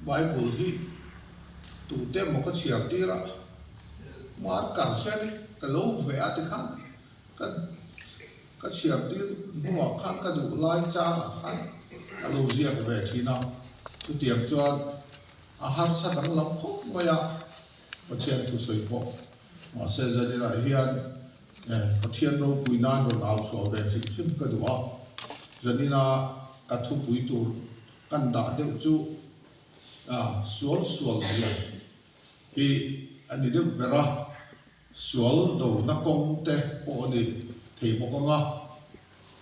Bible hi tute emaw ka chhiar tir a, marker hian ka lo veh a tikhan ka ka chhiar tir hnuah khan ka duh lai changah khan ka lo ziak ve thin a, chutiang chuan a harsa danglam khawp mai a Pathian thusawi pawh mahse zaninah hian Pathian ropui nan rawn au chhuah ve hrim hrim ka duh a, zanina ka thupui tur kan dah deuh chu sual sual zia hi a ni deuh ber a, sual dona kawng te pawh a ni thei bawk ang a,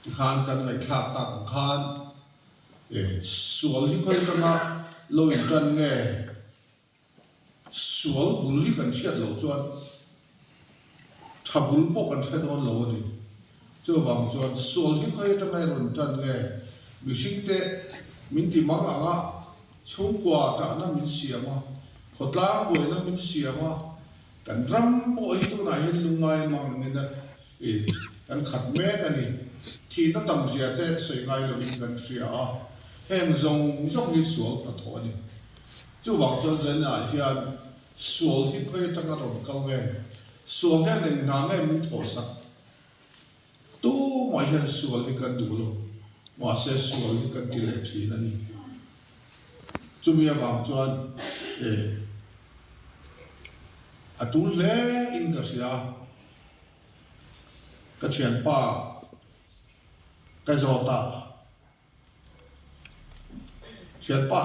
tikhan kan ngaihthlak tak ang khan sual hi khawi atanga lo intan nge? Sual bul hi kan hriat loh chuan tha bul pawh kan hre dawn lo a ni. Chuvang chuan sual hi khawi atanga i rawn tan nge? Mihringte min ti mang ang a, chhungkua tahna min siam a, khawtlang buaina min siam a, kan ram pawh hi tunah hian lungngai mang angin a kan khat mek a ni. Thihna tam zia te sawi ngai lovin kan hria a, heng zawng zawng hi sual hnathawh a ni. Chuvang chuan Zainah hian sual hi khawi atanga rawn kal nge? Sual hian eng hna nge min thawhsak? Tumah hian sual hi kan duh lo, mahse sual hi kan ti leh thin a ni. Chumi avang chuan e a tul hle in ka hria a, ka thianpa ka zawt a, Thianpa,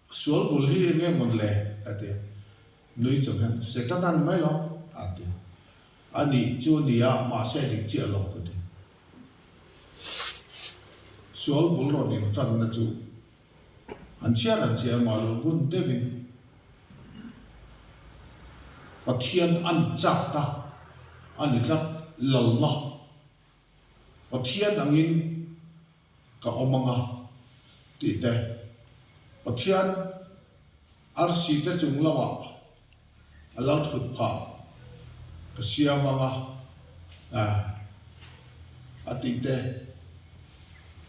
sual bul hi eng nge mawn le? ka ti a. Nui chung hian, Setana ni mai lo, a ti a. A nih chu a ni a, mahse a dik chiah lo, ka ti. Sual bul rawn intanna chu an chhiar an chhiar mah lo ngun deuhin Pathian an chakna a ni tlat, lalna. Pathian angin ka awm ang a tih te, Pathian arsi te chung lamah a lo thut phah ka siam ang a a tih te,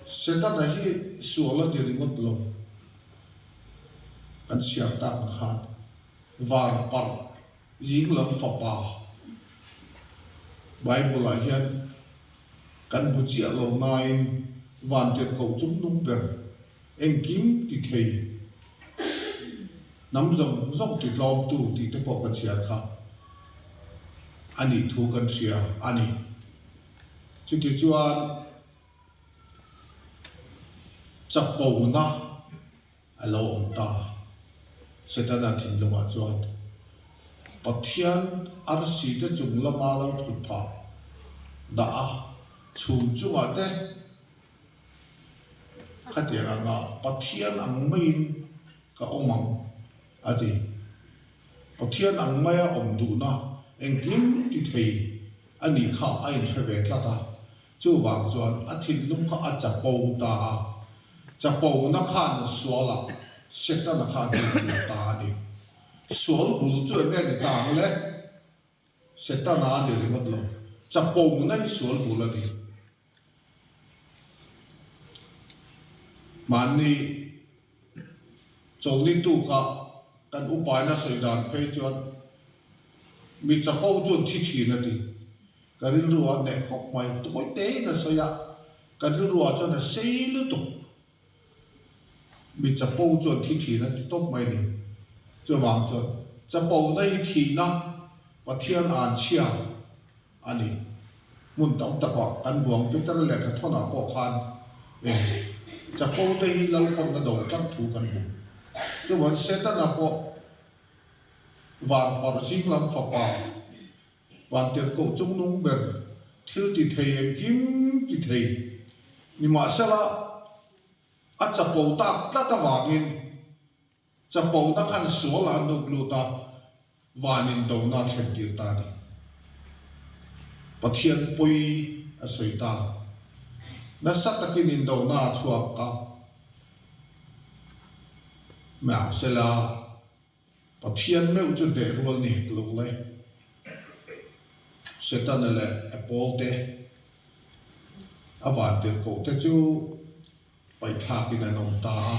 Setana hi sual a ni ringawt lo, kan siam tak ang khan var parh Zinglam fapa Bible-ah hian kan hmu chiah lo nain vantirhkoh chung nung ber engkim ti thei, hnam zawng zawng ti tlawmtu tih te pawh kan chhiar kha a nih thu kan hria a ni. Chutichuan chapona. A lo awm ta. Setana thinlungah chuan Pathian arsi te chung lama lo thut phah dah a, chhum chungah te khatiang anga Pathian ang maiin ka awm ang a ti. Pathian ang maia awm duhna engkim ti thei a nih kha a inhre ve tlat a. Chuvang chuan a thinlung kha a chapo ta a, chapona khan sualah Setana kha a hniam lut ta a ni. Sual bul chu eng nge ni ta ang le? Setana a ni ringawt lo, chapona hi sual bul a ni. Mahni chawlni tuka kan upaina sawi dan phei chuan mi chapo chuan thi thin a ti. Ka rilru a hneh khawp mai, tawi tein a sawi a, ka rilru ah chuan a sei lutuk. Mi chapo chuan thi thin a ti tawp mai ni. Chuvang chuan chapo na hi thihna Pathian an chhia a ni. Hmun tam takah kan buang Peter lehkha thawnah pawh khan e chapo te hi Lalpawn a do tlat thu kan hmu. Chuvang Setana pawh varparh zinglam fapa Vantirhkoh chungnung ber thil ti thei engkim ti thei nimahsela a chapo tak tlat avangin chapona khan sual a nuk lut a, van indona a thlen tir ta a ni. Pathian pawi a sawi ta. Nasa takin indona a chhuak a, mahsela Pathian meuh chu hneh rual ni hek lo le. Setana leh a pawl te, a vantirhkoh te chu paihthlakin an awm ta a.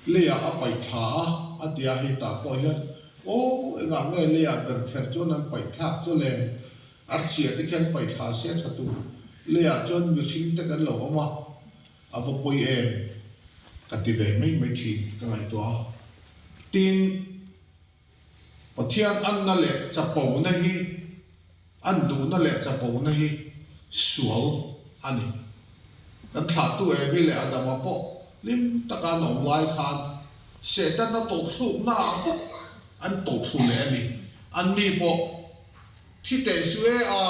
Leiah a paih thla a, a ti a, hei tah pawh hian, Aw, engah nge leiah ber kher chuan an paih thlak chu le? A chhia te khian paih thla se tha tur. Leiah chuan mihring te kan lo awm a, a va pawi em? Ka ti ve mai mai thin ka ngaihtuah a. Tin, Pathian anna leh chapona hi, an duhna leh chapona hi sual a ni. Kan thlahtu Evi leh Adama pawh hlim taka an awm lai khan Setana tawlhthlukna ah bawk an tawlhthlu leh a ni. Anni pawh thi teh suh e a,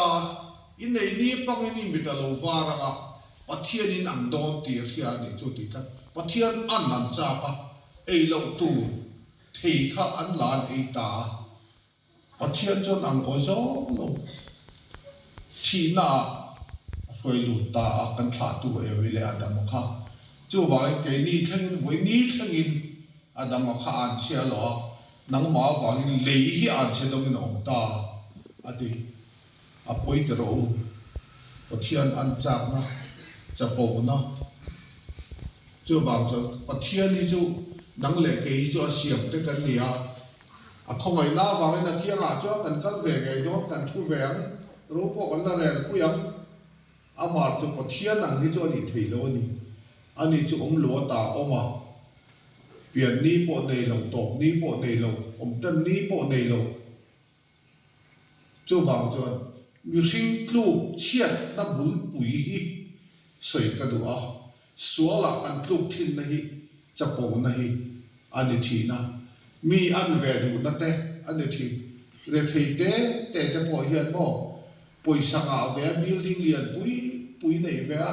i nei ni pangin i mit a lo var ang a, Pathian in ang dawn tih a hria a nih chu tih tlat. Pathian an an chak a, ei loh tur Thei kha an la an ei ta a, Pathian chuan ang aw zawng lo thihna ah a hruai lut ta a, kan thlahtu Evi leh Adama kha. Chuvangin keini thlengin vawi ni thlengin Adama kha an chhia lo a, nangmah avangin lei hi an chhe dawngin a awm ta a ti. A pawi ti rawh u, Pathian an chakna, chapona. Chuvang chuan Pathian hi chu nang leh kei hi chu a siam te kan ni a, a khawngaihna avangin a kiangah chuan kan kal ve ngei dawn, kan thu ve ang, ro pawh kan la rel pui ang. Amah chu Pathian ang hi chu a nih theih lo a ni. Ani chu awm lo a ta awm a, pian ni pawh nei lo, tawp ni pawh nei lo, awm tan ni pawh nei lo. Chuvang chuan mihring tluk chhiatna bulpui hi sawi ka duh a, sualah kan tluk thinna hi chapona hi a ni thin a, mi an ve duhna te a ni thin. Rethei te te te pawh hian maw pawisa ngah ve a, building lian pui pui neih ve a,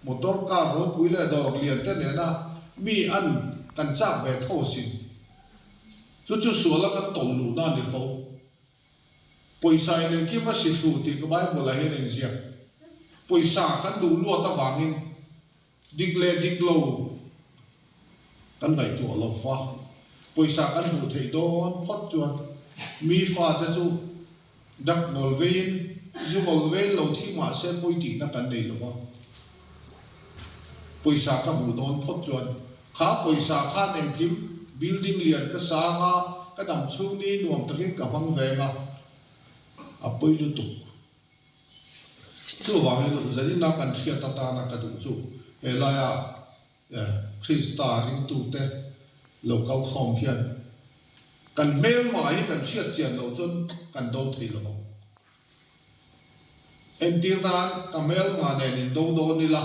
motor car ropui leh dawr lian te nena mi an kan chak ve tho sin. Chu chu suala kan tawlh luhna a ni fo. Pawisa in engkim a si thlu tih ka Bible ah hian a inziak. Pawisa kan duh luat avangin dik leh dik lo kan ngaihtuah lo va. Pawisa kan hmuh theih dawn phawt chuan mi fate chu dak ngawl veiin, zu ngawl veiin lo thi mah se pawi tihna kan nei lo va. Pawisa ka hmuh dawn phawt chuan Kha pawisa khan engkim building lian ka sang a, ka dam chhung ni nuam takin ka hmang veng a, a pawi lutuk. Chuvangin zanina kan hriat atana ka duh chu helaia Krista ringtute lo kal khawm hian kan hmelma hi kan hriat chian loh chuan kan do thei lo vang. Entir nan ka hmelma nen in do dawn ila,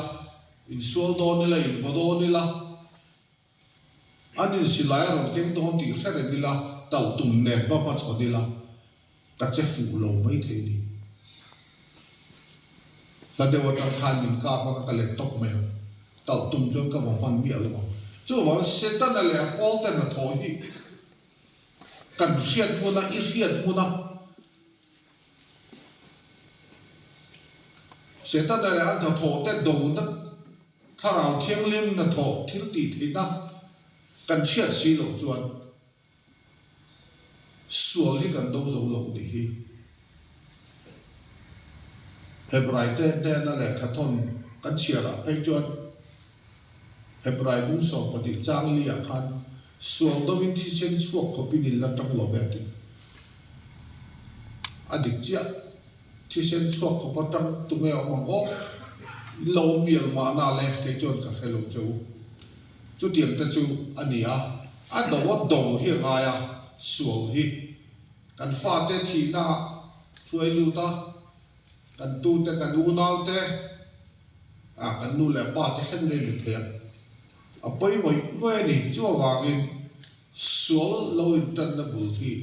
insual dawn ila, invaw dawn ila, an insilai a rawn keng dawn tih hre reng ila, talh tum nen va hmachhawn ila, ka che fuh lo mai thei ni. Hla deuh atang khan min kap anga ka let tawp mai ang. Talh tum chuan ka vaw hman miah lo ang. Chuvang Setana leh a pawlte hnathawh hi kan hriat hmuna, i hriat hmuna, Setana leh a hnathawh te dona Thlarau Thianghlim hnathawh thil tih theihna kan hriat si loh chuan sual hi kan do zo lo nih hi. Hebrai te hnena lehkhathawn kan chhiarah phei chuan Hebrai bung 12 chang liah khan Sual dovin thisen chhuak khawpin in la tang lo ve a ti. A dik chiah, thisen chhuak khawp a tang tunge a awm ang aw? In lo awm mial mahna le, kei chuan ka hre lo che u. Chutiang te chu a ni a, a do a do hi a ngai a, sual hi kan fate thihna ah hruai lut a, kan tute, kan unaute, ah kan nu leh pa te thleng mai ni thei ang. A pawi ngawih ngawih a ni. Chu avangin sual lo intanna bul hi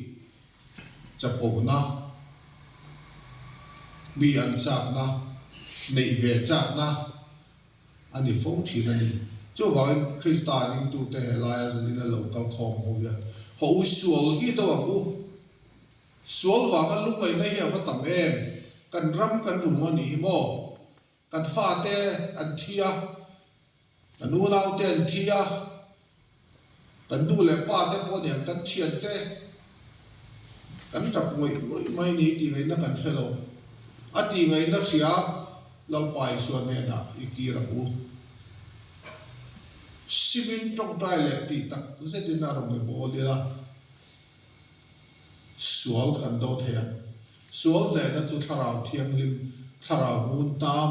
chapona, mi an chakna, neih ve chakna a ni fo thin a ni. Chuvangin Krista ringtute he laia zanina lo kal khawm ho hian haw u sual hi deuh ang u. Sual vanga lungngaihna hi a va tam em? Kan ram kan rum a nih hi maw? Kan fate an thi a, kan unaute an thi a, kan nu leh pa te pawh aniang kan thiante kan tap ngawih ngawih mai ni tih ngaihna kan hre lo. A tih ngaihna hria Lalpa Isua hnenah i kir ang u. Simin tawngtai leh tih tak zetin a rawn i bawl ila, sual kan do thei ang. Sual hnehna chu Thlarau Thianghlim, Thlarau ngun hnam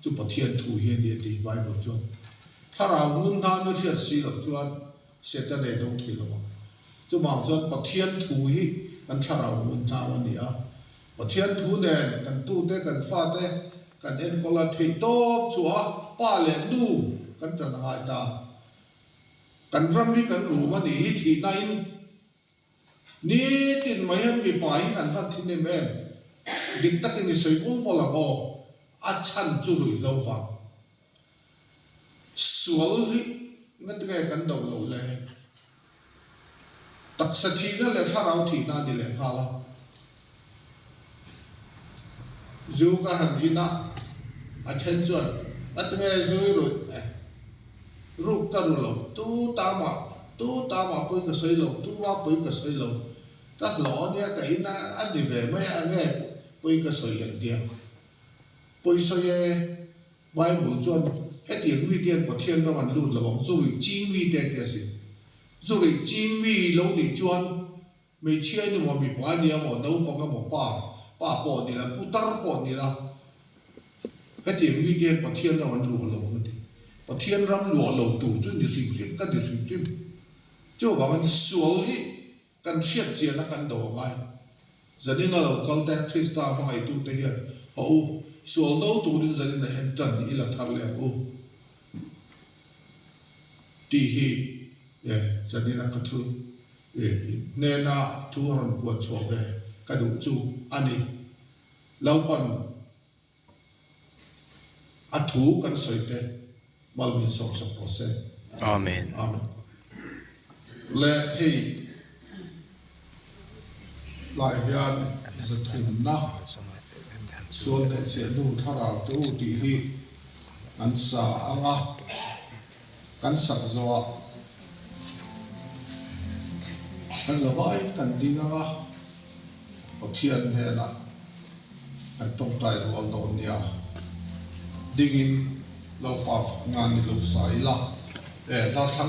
chu Pathian thu hi a ni a ti Bible chuan. Thlarau ngun hnam i hriat si loh chuan Satan ei do thei lo ang. Chuvang chuan Pathian thu hi kan Thlarau ngun hnam a ni a. Pathian thu nen kan tute, kan fate kan enkawl a theih tawp chhuah a, pa leh nu kan ṭan a ngai ta. Kan ram hi kan rum a nih hi thihnain nitin mai hian mipa hi kan hlat thin em em. Dik takin i sawi bul bul ang aw, a chhan chu ruih lo vang. Sual hi ngatinge kan do loh le? Taksa thihna leh thlarau thihna a ni leh nghal a. Zu ka han in a, a then chuan ngatinge zu i rut e? Ruk ka ru lo, tu ta mah, tu ta mah pawi ka sawi lo, tu va pawi ka sawi lo, ka hlawh a nia ka in a, a ni ve mai a, enge pawi ka sawi an tia. Pawisawi e, Bible chuan hetiang mite hian Pathian ram an lut lo ang, zu ruih ching mite an ti asin. Zu ruih ching mi lo nih chuan hmeichhia in emaw mipa nia emaw naupang emaw pa pa pawh ni la putar pawh ni la hetiang mite hian Pathian ram an luah lo ang a ti. Pathian ram luah lo tur chu ni hrim hrim ka ni hrim hrim. Chuvangin sual hi Kan hriat chian a kan do a ngai. Zanin a lo kal te, Krista hmangaihtute hian haw u, sual do turin zanin ah hian ṭan i la thar leh ang u tih hi zanin a ka thu hnena thu a rawn puan chhuah ve ka duh chu a ni. Lalpan. A thu kan sawi te mal min sawm sak rawh se. Amen. Amen. Le hei lai hian zathumna sual leh chiah nu thlarau te u tih hi kan sa ang a, kan sak zawh ah kan zavai kan ding ang a. Pathian hnenah kan tawngtai rual dawn nia. Dingin Lalpa fak nan i lo sa ila. E hla thlang.